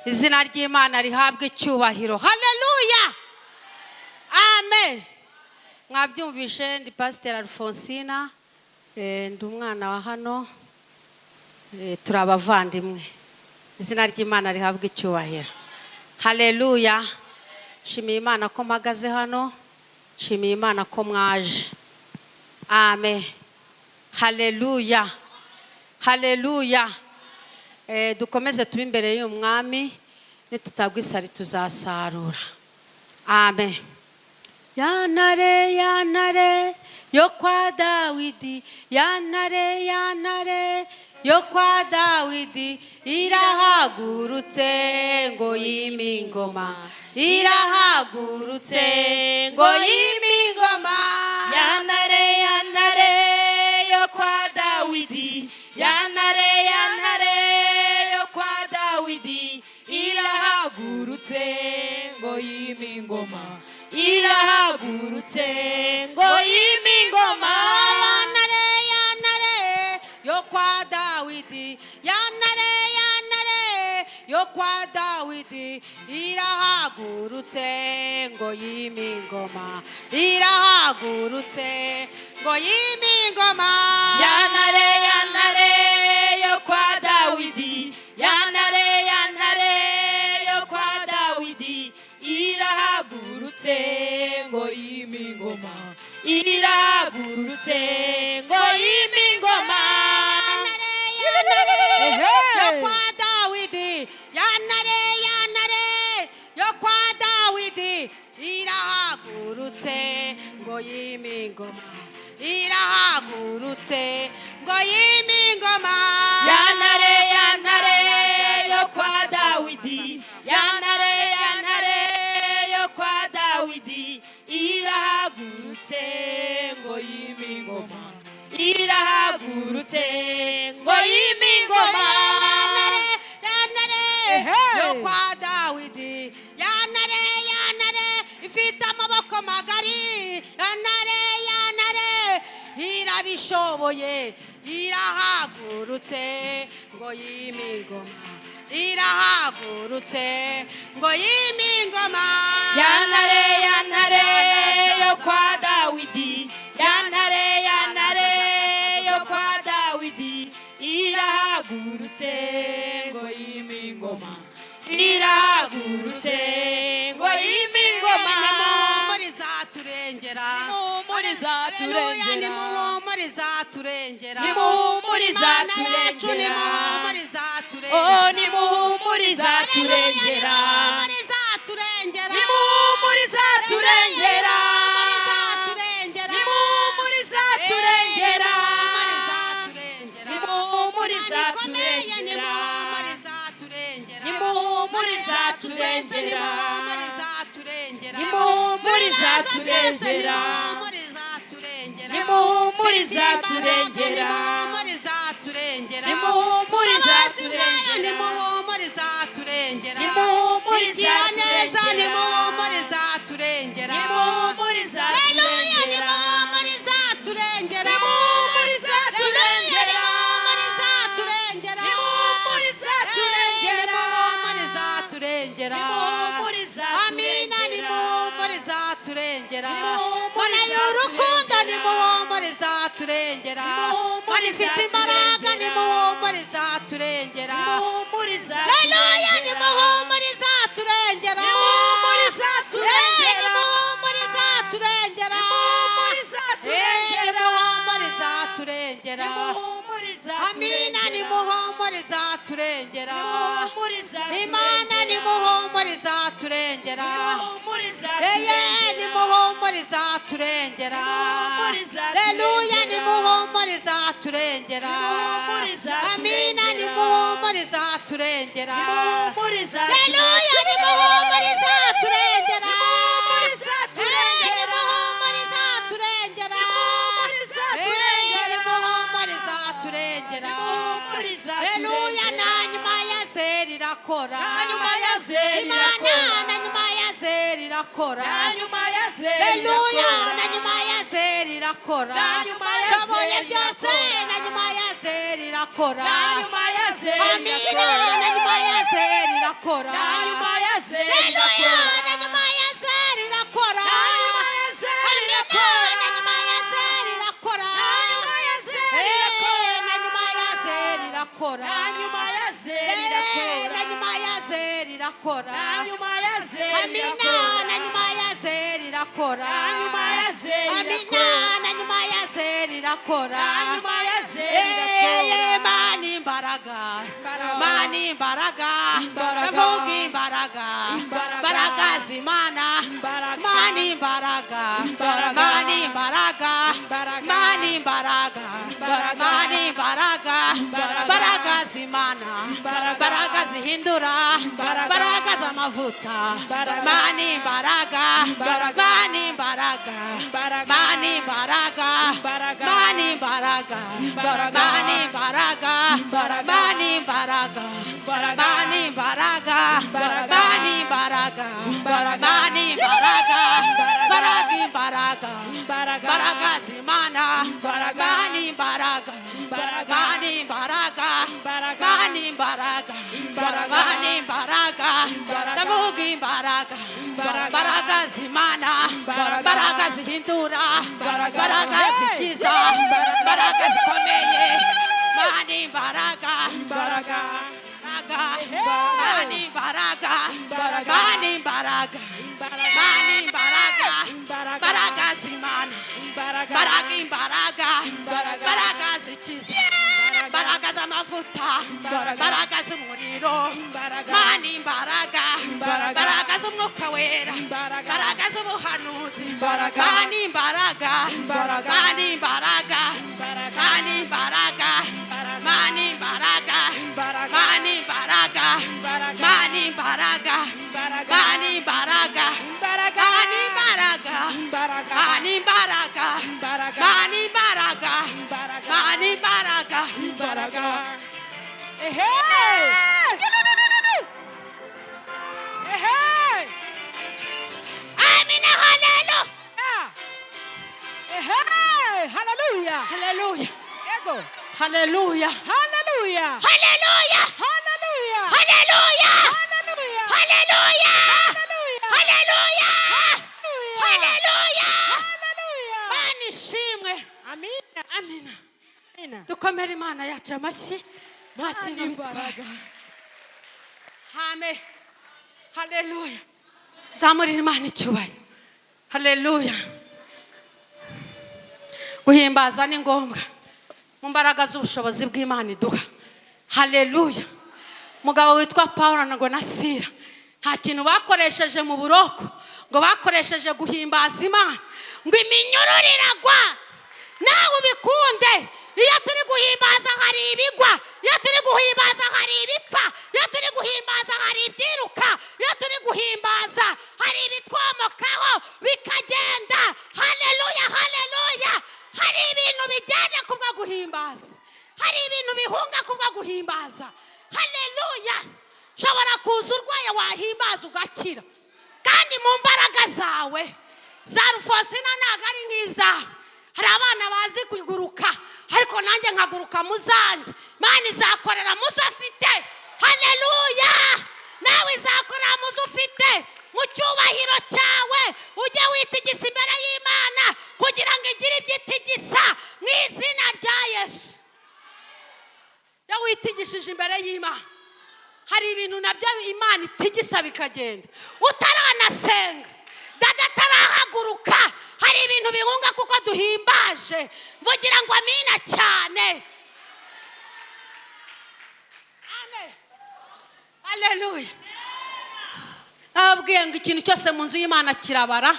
Izina ry'Imana rihabwe icyubahiro. Haleluya, amen. Mwabyumvishe, ndi Pasiteri Alfonsina, ndi umwana wa hano, turi abavandimwe. Izina ry'Imana rihabwe icyubahiro. Haleluya. Nshimiye Imana ko mpagaze hano, nshimiye Imana ko mwaje. Amen. Haleluya, haleluya. Dukomeze tube imbere y'uyu mwami, nitutagwa isari tuzasarura. Amen. Ya ntare, ya ntare yo kwa Dawidi, ya ntare, ya ntare yo kwa Dawidi, irahagurutse ngo yime ingoma, irahagurutse ngo yime ingoma. Ya ntare, ya ntare yo kwa Dawidi, ya ntare, ya ntare yo kwa Dawidi, irahagurutse ngo yime ingoma, irahagurutse ngo yime ingoma. Ya ntare, ya ntare yo kwa Dawidi, ya ntare, ya ntare yo kwa Dawidi, irahagurutse ngo yime ingoma, irahagurutse ngo yime ingoma. Ya ntare, ya ntare yo kwa Dawidi, ya ntare, ya ntare yo kwa Dawidi, irahagurutse ngo yime ingoma, irahagurutse ngo yime ingoma. Ya ntare, ya ntare yo kwa Dawidi, ya ntare, ya ntare yo kwa Dawidi, irahagurutse ngo yime ingoma, irahagurutse ngo yime ingoma. Ya ntare, ya ntare yo kwa Dawidi, ya ntare, ya ntare yo kwa Dawidi, irahagurutse ngo yime ingoma, irahagurutse ngo yime ingoma. Ya ntare, ya ntare yo kwa Dawidi, ya ntare, ya ntare ifite amaboko magari, ya ntare, ya ntare irabishoboye, irahagurutse ngo yime ingoma, irahagurutse ngo yime ingoma. Ya ntare, ya ntare yo kwa Dawidi, ya ntare, ya ntare yo kwa Dawidi, irahagurutse ngo yime ingoma, irahagurutse ngo yime ingoma. Nimuhumuriza turengera. Nimuhumuriza Haleluya. turengera. Nimuhumuriza turengera. Nimuhumuriza Imana yacu. turengera. Nimuhumuriza turengera. Oh, nimuhumuriza Haleluya. turengera. Nimuhumuriza turengera. Nimuhumuriza turengera. Nimuhumuriza turengera. Nimuhumuriza turengera. Nimuhumuriza turengera. Nimuhumuriza Imana ikomeye. turengera. Nimuhumuriza turengera. Nimuhumuriza Imana yacu twese. turengera. Nimuhumuriza turengera. Nimuhumuriza Mu bibazo byose. turengera. Nimuhumuriza turengera. Nimuhumuriza Mfite imbaraga. turengera. Nimuhumuriza turengera. Nimuhumuriza Ubushobozi bwayo. turengera. Nimuhumuriza turengera. Nimuhumuriza Igira neza. turengera. Nimuhumuriza turengera. Nimuhumuriza Haleluya. turengera. Nimuhumuriza turengera. Nimuhumuriza Haleluya. turengera. Nimuhumuriza turengera. Nimuhumuriza turengera. Nimuhumuriza turengera. Nimuhumuriza Amina. turengera. Nimuhumuriza turengera. Nimuhumuriza Mana y'urukundo. turengera. Nimuhumuriza turengera. Nimuhumuriza Mana ifite imbaraga. turengera. Nimuhumuriza turengera. Nimuhumuriza Haleluya. turengera. Nimuhumuriza turengera. Nimuhumuriza turengera. Nimuhumuriza turengera. Nimuhumuriza turengera. Nimuhumuriza turengera. Nimuhumuriza Amina. turengera. Nimuhumuriza turengera. Nimuhumuriza Imana. turengera. Nimuhumuriza turengera. Nimuhumuriza Eye. turengera. Nimuhumuriza turengera. Nimuhumuriza Haleluya. turengera. Nimuhumuriza turengera. Nimuhumuriza Amina. turengera. Nimuhumuriza turengera. Nimuhumuriza Haleluya. Nimuhumuriza turengera. Nimuhumuriza turengera. Nimuhumuriza turengera. Nimuhumuriza turengera. Nimuhumuriza turengera. Nimuhumuriza Haleluya. turengera. Na nyuma ya zeri irakora. Na nyuma ya zeri Imana. irakora. Na nyuma ya zeri irakora. Na nyuma ya zeri Haleluya. irakora. Na nyuma ya zeri irakora. Na nyuma ya Shoboye zeri byose. irakora. Na nyuma ya zeri irakora. Na nyuma ya zeri Amina. irakora. Na nyuma ya zeri irakora. irakora. Na nyuma ya zeri Haleluya, irakora. Na nyuma ya zeri irakora. Na nyuma ya zeri Amina, irakora. na nyuma ya zeri irakora. Na nyuma ya zeri Eh, na irakora. nyuma ya zeri irakora. Na nyuma ya zeri Eh, irakora. na nyuma ya zeri irakora. Na nyuma ya zeri Amina, irakora. na nyuma ya zeri irakora. Na nyuma ya zeri Amina, irakora. na nyuma ya zeri irakora. Na nyuma ya zeri Eh, irakora. Mana imbaraga, Imbaraga. Mana imbaraga, Imbaraga. ndavuga imbaraga, Imbaraga. imbaraga z'Imana, Imbaraga. Mana imbaraga, Imbaraga. Mana imbaraga, Imbaraga. Mana imbaraga, Imbaraga. Mana imbaraga, Imbaraga. imbaraga z'Imana, Imbaraga. imbaraga zihindura, Imbaraga. imbaraga z'amavuta, Imbaraga. Mana imbaraga, Imbaraga. Mana imbaraga, Imbaraga. Mana imbaraga, Imbaraga. Mana imbaraga, Imbaraga. Mana imbaraga, Imbaraga. Mana imbaraga, Imbaraga. Mana imbaraga, Imbaraga. Mana imbaraga, Imbaraga. Mana imbaraga, Imbaraga. imbaraga imbaraga, Imbaraga. imbaraga z'Imana, Imbaraga. Mana imbaraga, Imbaraga. Mana imbaraga, Imbaraga. Mana imbaraga, Imbaraga. Mana imbaraga, Imbaraga. ndavuga imbaraga, Imbaraga. imbaraga z'Imana, Imbaraga. imbaraga zihindura, Imbaraga. imbaraga Hey! zikiza, Imbaraga. imbaraga zikomeye, Mana imbaraga, Imbaraga. imbaraga, Mana imbaraga, Imbaraga. Mana imbaraga, Imbaraga. Mana imbaraga, Imbaraga. imbaraga z'Imana, Imbaraga. imbaraga imbaraga, Imbaraga. imbaraga zikiza, imbaraga z'amavuta, Imbaraga. imbaraga z'umuriro, Imbaraga. Mana imbaraga, Imbaraga. imbaraga z'umwuka wera, Imbaraga. imbaraga z'ubuhanuzi, Imbaraga. Mana imbaraga, Imbaraga. Mana imbaraga, Imbaraga. Mana imbaraga, Imbaraga. Mana imbaraga, Imbaraga. Mana imbaraga, Imbaraga. Mana imbaraga, Imbaraga. Mana imbaraga, Imbaraga. Mana imbaraga, Imbaraga. Mana imbaraga, Imbaraga. Mana imbaraga, Imbaraga. Mana imbaraga. Imbaraga. Ehe! Ehe! Amina, haleluya, Ah! Ehe! Hallelujah! haleluya, Ego! haleluya, Hallelujah! haleluya, Hallelujah! haleluya, Hallelujah! haleluya, Hallelujah! haleluya, haleluya. Hallelujah! Mana ishimwe. Amina. Amina. Amina. Dukomere Imana yacu amashyi, nta kintu bitwaye. Hame, haleluya, tuzamurire Imana icyubahiro. Haleluya. Guhimbaza ni ngombwa mu mbaraga z'ubushobozi bw'Imana iduha. Haleluya. Umugabo witwa Paul ngo na Sira, nta kintu bakoresheje mu buroko, ngo bakoresheje guhimbaza Imana, ngo iminyururu iragwa. Nawe ubikunde, iyo turi guhimbaza hari ibigwa, iyo turi guhimbaza hari ibipfa, iyo turi guhimbaza hari ibyiruka, iyo turi guhimbaza hari ibitwomokaho bikagenda. Haleluya, haleluya. Hari ibintu bijyana kubwo guhimbaza, hari ibintu bihunga kubwo guhimbaza. Haleluya. Ushobora kuza urwaye, wahimbaza ugakira, kandi mu mbaraga zawe za Rufosina ntabwo ari nk'izawe. Hari abana bazi kuguruka, ariko nanjye nkaguruka mu zanjye. Imana izakorera mu zo afite. Haleluya. Nawe izakorera mu zo ufite, mu cyubahiro cyawe. Ujye witigisa imbere y'Imana kugira ngo igire ibyo itigisa mu izina rya Yesu. Iyo witigishije imbere y'Imana, hari ibintu nabyo Imana itigisa bikagenda utaranasenga, dada atarahaguruka. Hari ibintu bihunga kuko duhimbaje. Mvugira ngo amina cyane. Amen, haleluya. Nababwiye ngo ikintu cyose mu nzu y'Imana kirabara.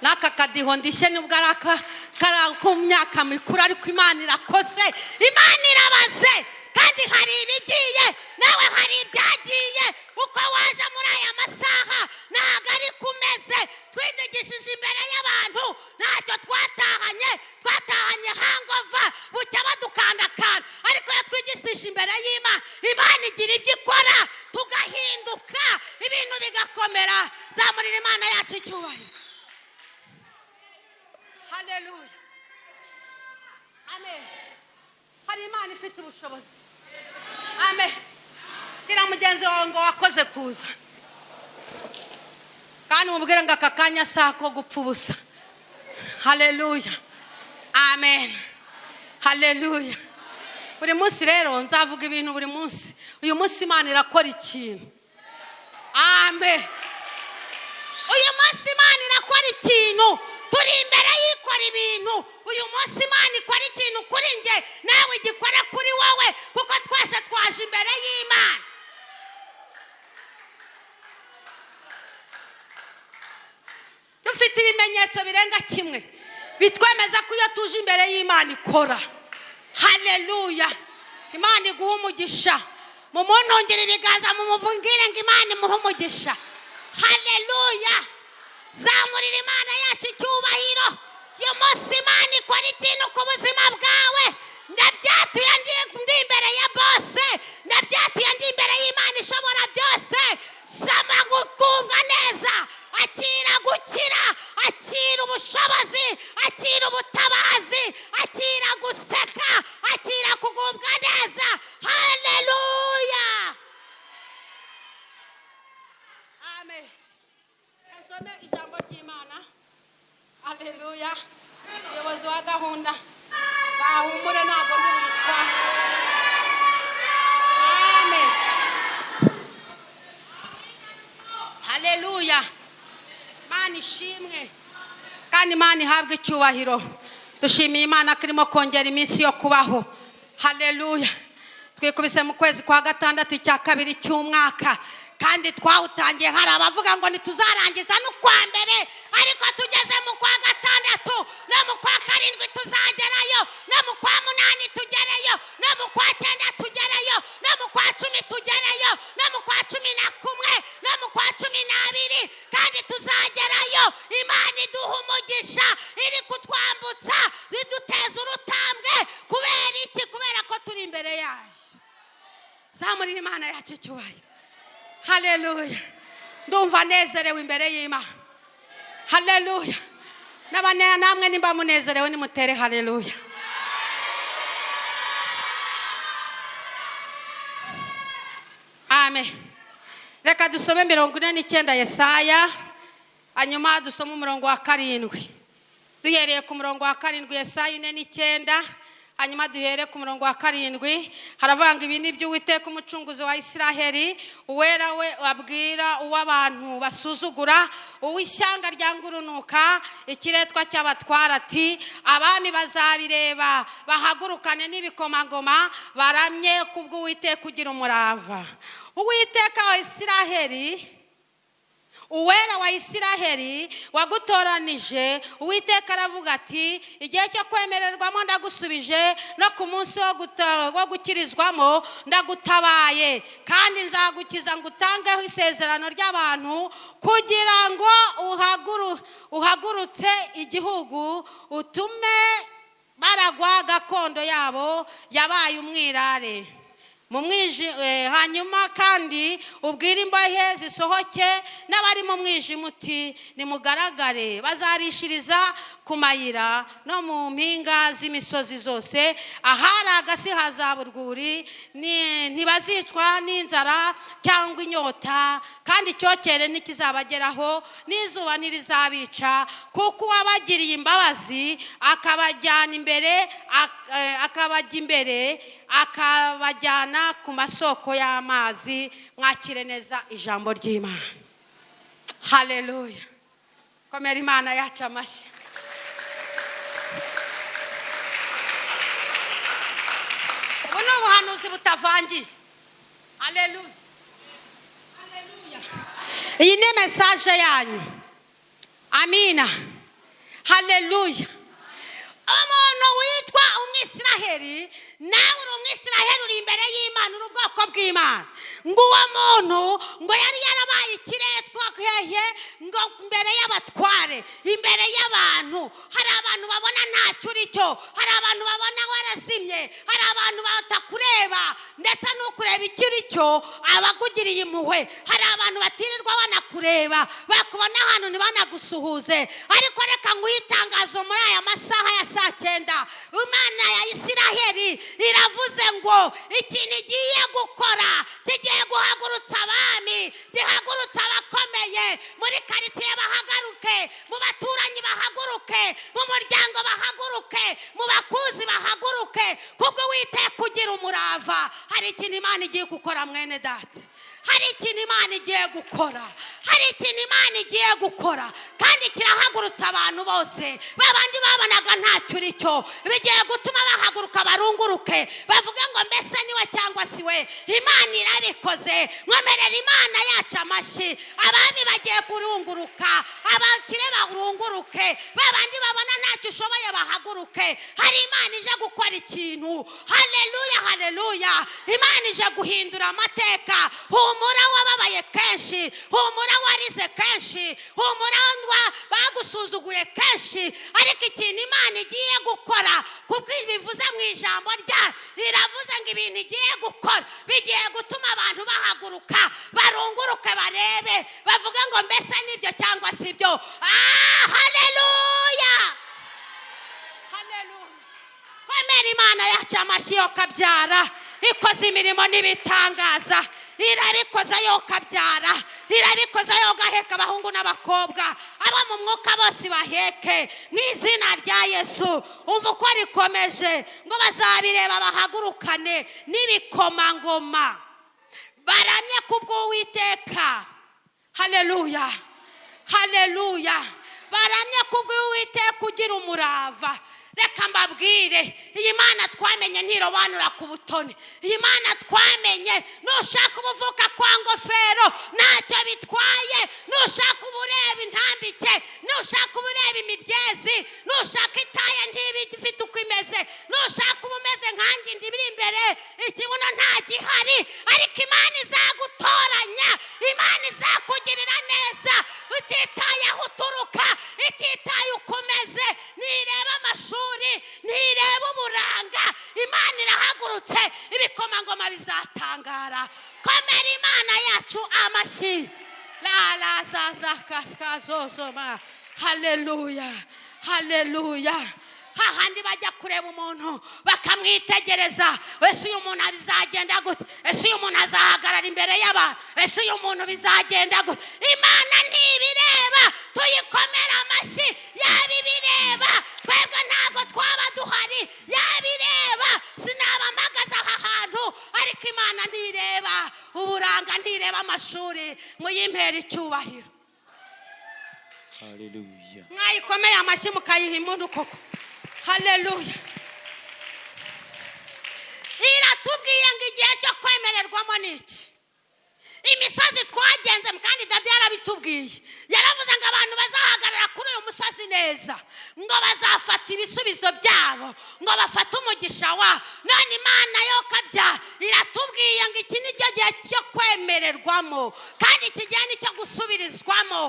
N'aka kadiho ndishye, nubwo ari aka kari ku myaka mikuru, ariko Imana irakoze, Imana irabaze. Kandi hari ibigiye, nawe hari ibyagiye. Uko waje muri aya masaha ntabwo ari kumeze. Twigishije imbere y'abantu, ntacyo twatahanye, twatahanye hangover, bucya badukandakanda. Ariko iyo twigishije imbere y'Imana, Imana igira ibyo ikora, tugahinduka, ibintu bigakomera. Zamurira Imana yacu icyubahiro. Haleluya, amen. Hari Imana ifite ubushobozi. Amen. Bwira mugenzi wawe ngo wakoze kuza, kandi mubwire ngo aka kanya si ako gupfa ubusa. Haleluya, amen, haleluya. Buri munsi rero nzavuga ibintu buri munsi. Uyu munsi Imana irakora ikintu. Amen. Uyu munsi Imana irakora ikintu, turi imbere y'ikora ibintu. Uyu munsi Imana ikora ikintu kuri njye, nawe igikora kuri wowe, kuko twese twaje imbere y'Imana. Dufite ibimenyetso birenga kimwe bitwemeza ko iyo tuje imbere y'Imana ikora. Haleluya. Imana iguha umugisha. Mumuntungire ibiganza, mumuvungire ngo Imana imuhe umugisha. Haleluya. Zamurira Imana yacu icyubahiro. Uyu munsi Imana ikora ikintu ku buzima bwawe. Ndabyatuye ndi imbere ya bose, ndabyatuye ndi imbere y'Imana ishobora byose. Sama gukubwa neza, akira gukira, akira ubushobozi, akira ubutabazi, akira guseka, akira kugubwa neza. Haleluya, amen. Kasome ijambo ry'Imana. Haleluya. Umuyobozi wa gahunda bahumure, ntabwo ndi buyitware. Amen, haleluya. Imana ishimwe kandi Imana ihabwe icyubahiro. Dushimiye Imana ko irimo kongera iminsi yo kubaho. Haleluya. Twikubise mu kwezi kwa gatandatu, icya kabiri cy'umwaka, kandi twawutangiye hari abavuga ngo ntituzarangiza n'ukwa mbere, ariko tugeze mu kwa gatandatu, no mu kwa karindwi tuzagerayo, no mu kwa munani tugereyo, no mu kwa cyenda tugereyo, no mu kwa cumi tugereyo, no mu kwa 11, no mu kwa 12, kandi tuzagerayo. Imana iduha umugisha, iri kutwambutsa, iduteza urutambwe. Kubera iki? Kubera ko turi imbere yayo. Zamurira Imana yacu icyubahiro. Haleluya. Ndumva nezerewe imbere y'Imana. Haleluya. N'abane namwe nimba munezerewe nimutere haleluya. Amen. Reka dusome 49 Yesaya, hanyuma dusome umurongo wa 7. Duhereye ku murongo wa 7, Yesaya 49, hanyuma duhere ku murongo wa 7. Haravuga ngo ibi ni iby'Uwiteka umucunguzi wa Isiraheli, uwera we abwira uw'abantu basuzugura, uw'ishyanga ryangurunuka, ikiretwa cy'abatwara ati abami bazabireba bahagurukane n'ibikomangoma, baramye kubw'Uwiteka ugira umurava. Uwiteka wa Isiraheli, uwera wa Isiraheli wagutoranije, Uwiteka aravuga ati igihe cyo kwemererwamo ndagusubije, no ku munsi wo gukirizwamo ndagutabaye, kandi nzagukiza ngutangeho isezerano ry'abantu, kugira ngo uhagurutse igihugu, utume baragwa gakondo yabo yabaye umwirare. Hanyuma kandi ubwire imbohe zisohoke n'abari mu mwijima uti nimugaragare. Bazarishiriza ku mayira no mu mpinga z'imisozi zose, ahari agasi hazaba urwuri, ntibazicwa n'inzara cyangwa inyota, kandi icyokere ntikizabageraho, n'izuba ntirizabica, kuko uwabagiriye imbabazi akabajyana imbere, akabajya imbere, akabajyana ku masoko y'amazi. Mwakire neza ijambo ry'Imana. Haleluya. Komera Imana yacu amashyi. Ubu ni ubuhanuzi butavangiye. Haleluya, haleluya. Iyi ni mesaje yanyu. Amina, haleluya. Umuntu witwa Umwisiraheli, nawe uri Umwisiraheli, uri imbere y'Imana, uri ubwoko bw'Imana. Ngo uwo muntu ngo yari yarabaye ikiretwa Hehe? Ngo imbere y'abatware, imbere y'abantu. Hari abantu babona ntacyo uri cyo, hari abantu babona warazimye, hari abantu batakureba, ndetse n'ukureba icyo uri cyo abakugiriye impuhwe. Hari abantu batirirwa banakureba, bakubona ahantu ntibanagusuhuze. Ariko reka nguhe itangazo muri aya masaha ya saa 9: Imana ya Isiraheli iravuze ngo ikintu igiye gukora kigiye guhagurutsa abami, gihagurutsa abakomeye muri karitsiye, bahagaruke mu baturanyi, bahaguruke mu muryango, bahaguruke mu bakuzi, bahaguruke kubwo Uwiteka ugira umurava. Hari ikintu Imana igiye gukora, mwene data. Hari ikintu Imana igiye gukora, hari ikintu Imana igiye gukora, kandi kirahagurutsa abantu bose babandi babonaga ntacyo uri cyo. Bigiye gutuma bahaguruka, barunguruke, bavuge ngo mbese niwe cyangwa si we? Imana irabikoze. Nkomerera Imana yacu amashyi. Abami bagiye kurunguruka, abakire barunguruke, babandi babona ntacyo ushoboye bahaguruke. Hari Imana ije gukora ikintu. Haleluya, haleluya! Imana ije guhindura amateka. Humura wababaye kenshi, humura warize kenshi, humura bagusuzuguye kenshi, ariko ikintu Imana igiye gukora, kuko bivuze mu ijambo ryayo, iravuze ngo ibintu igiye gukora bigiye gutuma abantu bahaguruka, barunguruke, barebe, bavuge ngo mbese nibyo cyangwa si byo? Ah, haleluya, haleluya! Komera Imana yacu amashyi yo kabyara. Ikoze imirimo n'ibitangaza, irabikoze yo kabyara, irabikoze yo gaheka abahungu n'abakobwa, abo mu mwuka bose baheke mu izina rya Yesu. Umva uko rikomeje ngo bazabireba bahagurukane n'ibikomangoma, baramye kubw'Uwiteka. Haleluya, haleluya! Baramye kubw'Uwiteka ugira umurava. Reka mbabwire, iyi Mana twamenye ntirobanura ku butoni. Iyi Mana twamenye, nushaka ubuvuka kwa ngofero ntacyo bitwaye, nushaka ubureba intambike, nushaka ubureba imiryezi, nushaka itaya ntiba ifite uko imeze, nushaka uba umeze nkanjye, indi biri imbere, ikibuno nta gihari, ariko Imana izagutoranya, Imana izakugirira neza, utitaye aho uturuka, ititaye uko umeze, ntireba amashuri, ntireba uburanga. Imana irahagurutse, ibikomangoma bizatangara. Komera Imana yacu amashyi. La la za za kaskazozoma. Haleluya, haleluya! Hahandi bajya kureba umuntu bakamwitegereza: ese uyu muntu bizagenda gute? Ese uyu muntu azahagarara imbere y'abantu? Ese uyu muntu bizagenda gute? Imana ntibireba. Tuyikomera amashyi. Yaba ibireba, twebwe ntabwo twaba duhari. Yaba ireba, sinaba mpagaze aha hantu. Ariko Imana ntireba uburanga, ntireba amashuri. Muyimpera icyubahiro. Hallelujah. Mwayikomeye amashyi, mukayiha impundu koko. Haleluya! Iratubwiye ngo igihe cyo kwemererwamo ni iki. Imisozi twagenze, kandi dada yarabitubwiye, yaravuze ngo abantu bazahagarara kuri uyu musozi neza, ngo bazafata ibisubizo byabo, ngo bafate umugisha wabo. None Imana yo kabyara iratubwiye ngo iki ni cyo gihe cyo kwemererwamo, kandi iki gihe ni cyo gusubirizwamo.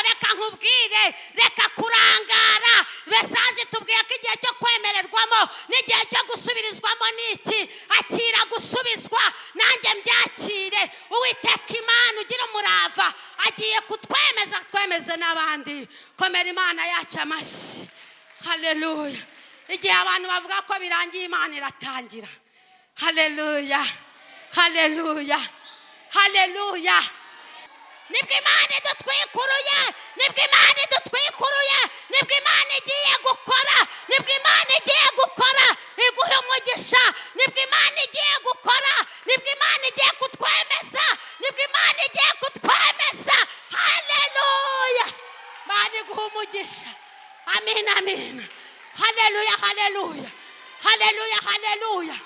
Reka nkubwire, reka kurangara. Message tubwiye ko igihe cyo kwemererwamo n'igihe cyo gusubirizwamo ni iki. Akira gusubizwa, nanjye mbyakire. Uwiteka Imana ugira umurava agiye kutwemeza, twemeze n'abandi. Komera Imana yacu amashyi. Haleluya! Igihe abantu bavuga ko birangiye, Imana iratangira. Haleluya, haleluya, haleluya! Nibwo Imana idutwikuruye, nibwo Imana idutwikuruye, nibwo Imana igiye gukora, nibwo Imana igiye gukora iguhe umugisha, nibwo Imana igiye gukora, nibwo Imana igiye kutwemeza, nibwo Imana igiye kutwemeza. Haleluya! Imana iguhe umugisha. Amin, amin. Haleluya, haleluya, haleluya, haleluya!